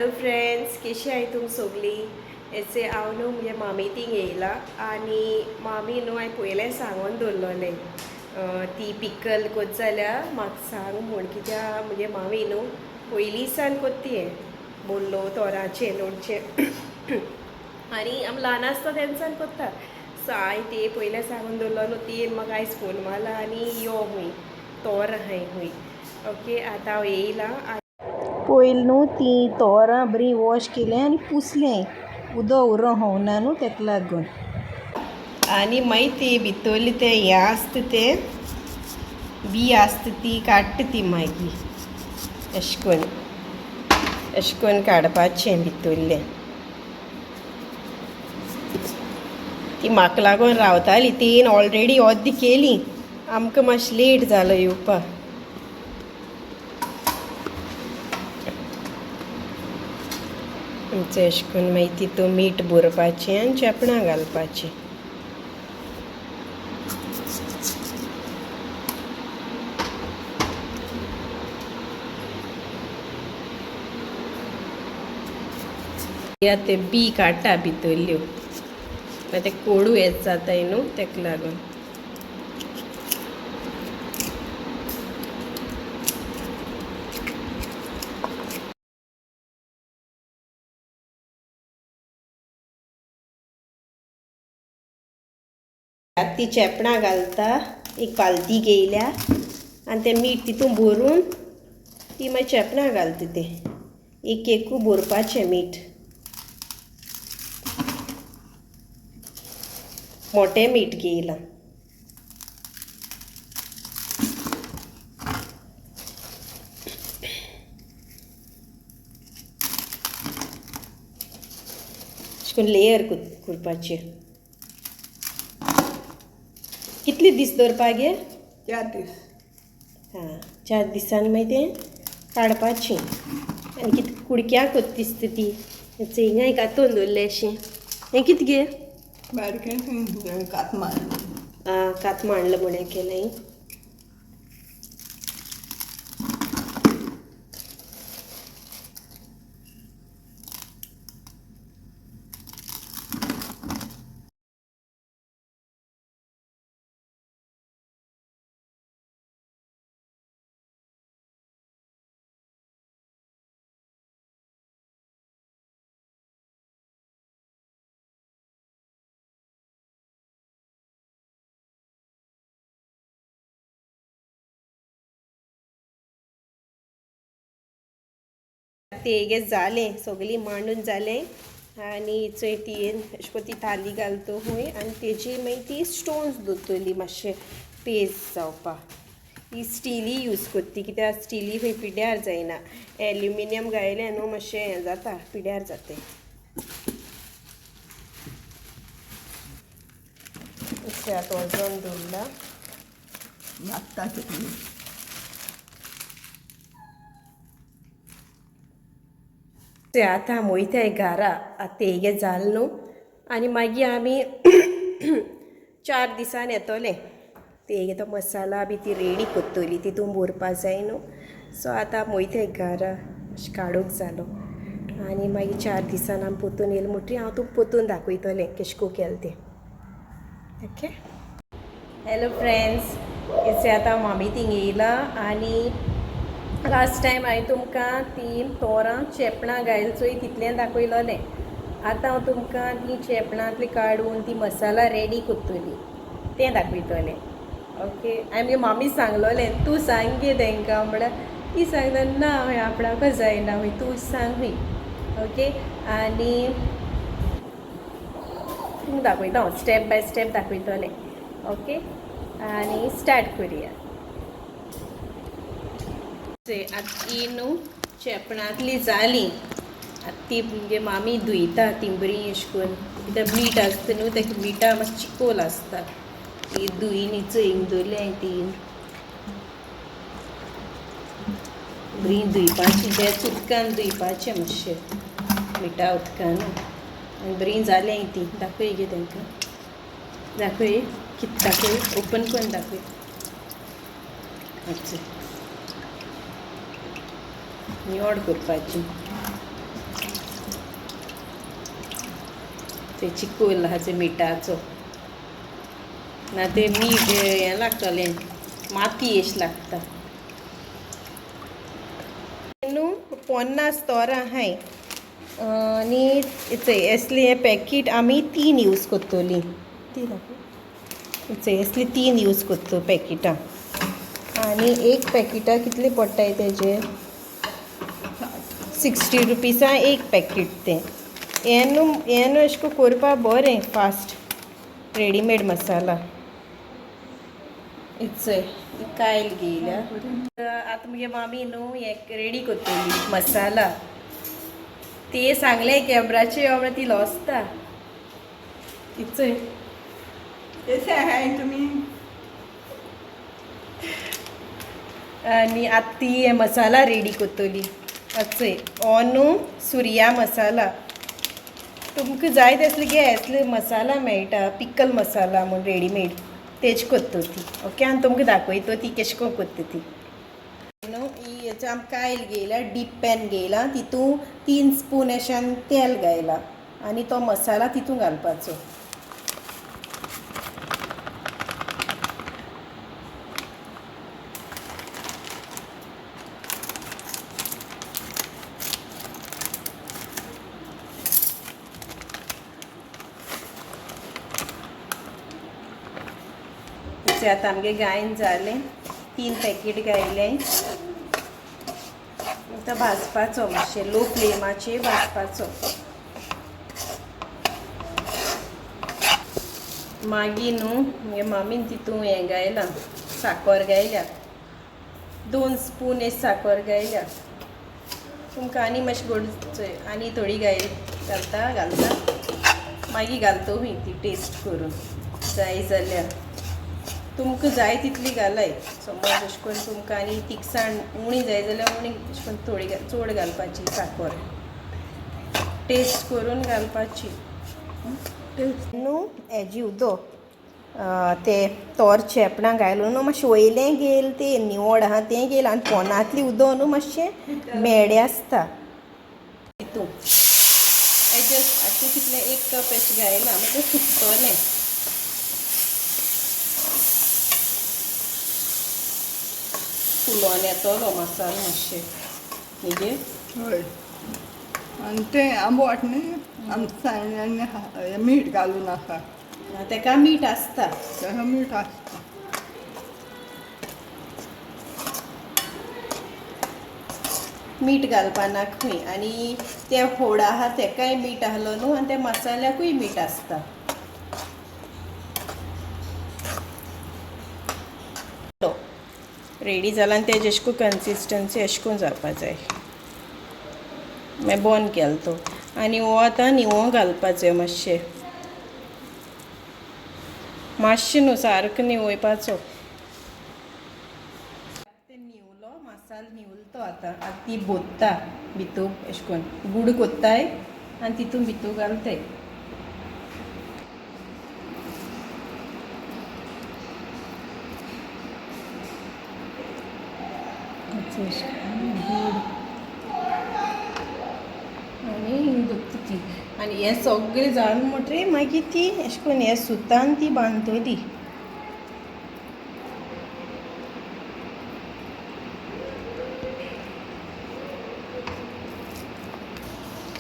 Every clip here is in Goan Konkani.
हॅलो फ्रेंड्स, कशी आहे तुम सगळी? हेचे हांव न्हू मुगे मामी थिंग येयला आनी मामी न्हू हांवें पयलें सांगून दवरलोलें ती पिकल कोत जाल्यार म्हाका सांग म्हूण, कित्याक मुगे मामी न्हू पयलीं सान कोत्ती हें बोल्लो तोराचें लोणचें आनी आमी ल्हान आसता तेन्ना कोत्ता. सो हांवें ते पयलें सांगून दवरलो न्हू, ती म्हाका आयज फोन मारला आनी यो हूंय तोर आहाय हूंय. ओके, आतां हांव येयलां. पयल न्हू तीं तोरां बरीं वॉश केलें आनी पुसलें, उदक उरो होवना न्हू तेका लागून. आनी मागीर ती भितरलें तें हें आसता तें बी आसता ती काडटा ती मागीर अशें करून अशें करून काडपाचें भितरलें. ती म्हाका लागून रावताली, तीन ऑलरेडी अर्दी केली, आमकां मातशें लेट जालो येवपाक. अशें करून मागीर तितून मीठ भरपाचें आनी चेपणां घालपाचीं. ते बी काडटा भितरल्यो, मागीर ते कोडू येत जाताय न्हू तेका लागून. आतां ती चेपणां घालता, एक बालदी घेयल्या आनी तें मीठ तितून भरून ती मागीर चेपणां घालता. तें एक एकू भरपाचें मीठ, मोटें मीठ घेयलां. अशें करून लेयर करपाचें. कितले दीस दवरपा गे? 4 दीस. हां, 4 दिसान मागीर तें काडपाचें. आनी कितें कुडक्या कोत्ता दिसता ती हिंगाय कातून दवरलें अशें. हें कितें गे? बारकें कात मारलें. आं, कात मांडलें म्हणून केलें. ते हेगे जालें सगळीं मांडून जालें आनी चोय ती अशें करून ती थाली घालता हूंय आनी तेजी मागीर ती स्टोन्स दवरतली मातशें पेज जावपाक. ही स्टिली यूज करता कित्याक स्टिली खंय पिड्ड्यार जायना, एल्युमिनियम घायलें न्हू मातशें हें जाता, पिड्ड्यार जाता. आतां वजन दवरला. लागता कितली. ते आतां आमी वयताय घरा, आतां हेगे जालें न्हू आनी मागीर आमी 4 दिसान येतोले. ते हेगे तो मसाला बी ती रेडी कोत्तोली, तितून भरपा जाय न्हू. सो आतां आमी वयताय घरा, अशें काडूंक जालो आनी मागीर 4 दिसान आमी पोतून येयले म्हणटकीर हांव तुका पोतून दाखयतलें केशें कोन्न केलें तें. ओके. हॅलो फ्रेंड्स, हेचे आतां मामी थिंग येयला आनी लास्ट टायम हांवें तुमकां ती तोरां चेपणां घायल चोय तितलें दाखयलोलें. आतां हांव तुमकां ती चेपणांतली काडून ती मसाला रेडी कोत्तोली तें दाखयतलें. ओके, हांवें म्हगे मामी सांगलोलें तूं सांग गे तेंकां, म्हळ्यार ती सांगता ना हय आपणाकच जायना हय तूं सांग हय. ओके, आनी तुमकां दाखयता हांव स्टेप बाय स्टेप दाखयतलें. ओके, आनी स्टार्ट करुया. आतां ही न्हू चेपणांतली जाली, आतां ती मुगे मामी धुयता ती बरी अशें करून, कित्याक मीठ आसता न्हू तेका मिठा मातशें चिकोल आसता. ती धुयन चोय हिंग दवरल्या ती बरी धुयपाची, तेच उदकान धुयपाचें मातशें मिठा उदकान. आनी बरी जालें ती. दाखय गे तांकां, दाखय कितें दाखय, ओपन करून दाखय. अच्छा, निवड करपाची. ते चिकोल आहा ते मिठाचो ना ते मीठ हें लागतलें, माती एश लागता. न्हू 50 तोरां आहाय आनी चोय असली हें पॅकीट आमी 3 यूज करतलीं. 3 चोय असली 3 यूज करता पॅकिटां. आनी एक पॅकिटा कितले पडटाय तेजे 60 रुपीसा एक पॅकीट तें. हें न्हू हें न्हू अशें करून करपा बरें फास्ट रेडीमेड मसाला. चोय कायल घेयल्या. आतां मुगे मामी न्हू हें रेडी करतली मसाला. ते सांगलें कॅमराचे यो म्हळ्यार ती लॉसता. चोय कशें आहाय तुमी? आनी आतां ती हे मसाला रेडी करतली. चोय हो न्हू सुर्या मसाला. तुमकां जाय तसले घे, असले मसाला मेळटा पिकल मसाला म्हूण रेडीमेड, तेज करता ती. ओके, आनी तुमकां दाखयता ती कशें करून करता ती. न्हू ही हेचो आमी कायल घेयल्या, डीप पॅन घेयला, तितून 3 स्पून अशें आमी तेल घायला आनी तो मसाला तितून घालपाचो. आतां आमगे गायन जालें, 3 पॅकेट गायलें. आतां भाजपाचो मातशें लो फ्लेमाचेर भाजपाचो. मागीर न्हू मुगे मामीन तितून हें गायलां, साकर गायल्या, 2 स्पून एक साकर गायल्या. तुमकां आनी मातशें गोड आनी थोडी घालता घालता मागीर घालतो ती टेस्ट करून जाय जाल्यार. तुमकां जाय तितली घालाय. समज अशें करून तुमकां आनी तिखसाण उणी जाय जाल्यार उणी अशें करून थोडी चड घालपाची साकर, टेस्ट करून घालपाची. न्हू हेजी उदक ते तोर चेपणां घायलो न्हू मातशें वयलें घेयल तें निवड आहा तें घेयल आनी पोनांतली उदक न्हू मातशें मेडे आसता तितून एडजस्ट. अशें कितलें 1 कप अशें घायलां मागीर सुकतलें. फुलोन येतलो मसालो मातशें न्ही. हय, आनी तें आंबट न्ही आमसाण आनी मीठ घालून आसा तेका मीठ आसता. तेका मीठ आसता. मीठ घालपाना खंय आनी ते फोड आहा तेकाय मीठ आहलो न्हू आनी त्या मसाल्याकूय मीठ आसता. रेडी जाला आनी तेजें अशें करून कन्सिस्टन्सी अशें करून जावपा जाय. मागीर बंद केलो तो आनी हो आतां निवो घालपाचो मातशें मातशें न्हू सारको निवयपाचो. ते निवलो मसालो निवलो तो आतां आतां ती भोत्ता भितूर अशें करून गुड कोत्ताय आनी तितून भितूर घालताय. आनी दोत्ता ती आनी हें सगळें जालें म्हणटरीर मागीर ती अशें करून हे सुतान ती बांदतली.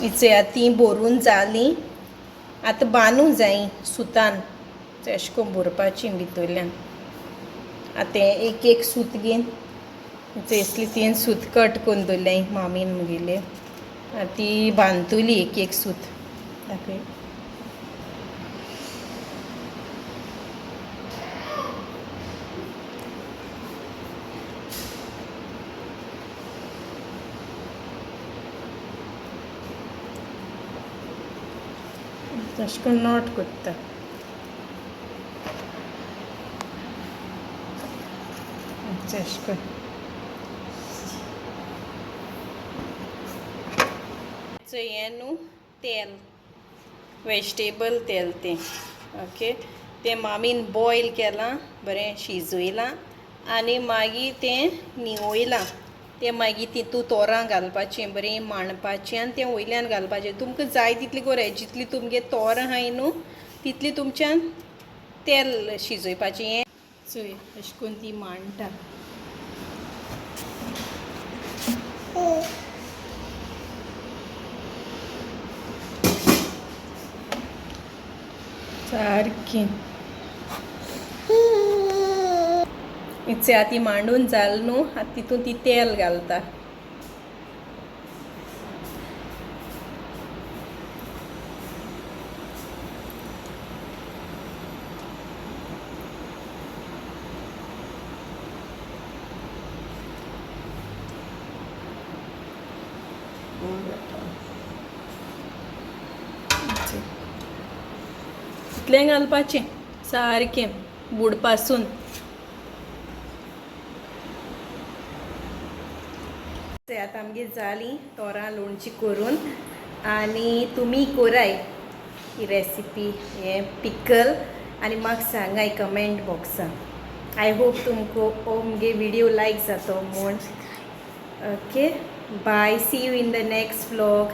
चोया ती भरून जाली आतां बांदूंक जाय सुतान अशें करून भरपाची भितरल्यान. आतां हें एक एक सूत घेवन असली 3 सूत कट करून दवरलें मामीन मुगेले. आतां ती बांदतली एक एक सूत. दाखय अशें करून not कोत्ता. अशें करून हें न्हू तेल, वेजिटेबल तेल तें. ओके, तें मामीन बॉयल केलां, बरें शिजयलां आनी मागीर तें निवयलां. तें मागीर तितू तोरां घालपाचें, बरें मांडपाचें आनी तें वयल्यान घालपाचें. तुमकां जाय तितली कोराय, जितली तुमगे तोरां आहाय न्हू तितली तुमच्यान तेल शिजोवपाचें. हें चोय, अशें करून ती मांडटा. सारकें इतलें आतां ती मांडून जाल न्हू, आतां तितून ती तेल घालता. इतलें घालपाचें सारकें बुडपासून. आतां आमगे जाली तोरां लोणची करून आनी तुमी कोराय ही रेसिपी, हें पिकल, आनी म्हाका सांगाय कमेंट बॉक्सान. I hope तुमकां हो मुगे विडियो लायक जातो म्हूण. Okay, bye, see you in the next vlog.